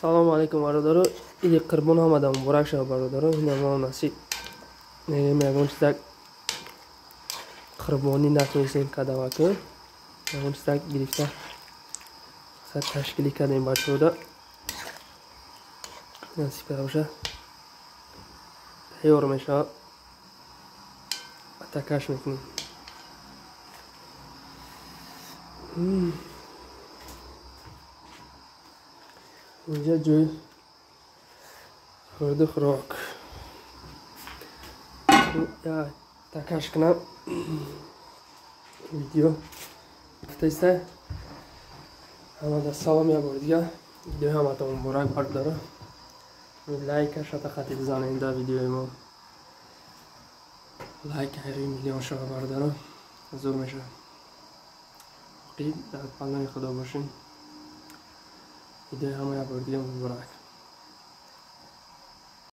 Салому алейкум, бародаро. Иди Қурбон ҳамада муборак шава, бародаро. Ина мо насиб мегӯем, ягон чизак қурбонӣ натонистем кадаваку, ягон чизак гирифта сад ташкилӣ кардем бачаҳода. Насиб карда боша, тайёр мешавад, атакаш мекунем. Инҷа ҷои хӯрду хӯрок. Такаш кунам, видео гуфтаиста. Ҳамада салом як бори дига. Видеои ҳаматон муборак, бардоро. Лайка шата хати бизанед дар видеои мо. Лайк ҳайри миллион шава, бардоро, зур мешавад. Боқӣ дар паноҳи Худо бошем. Видеои ҳама як бори дига муборак.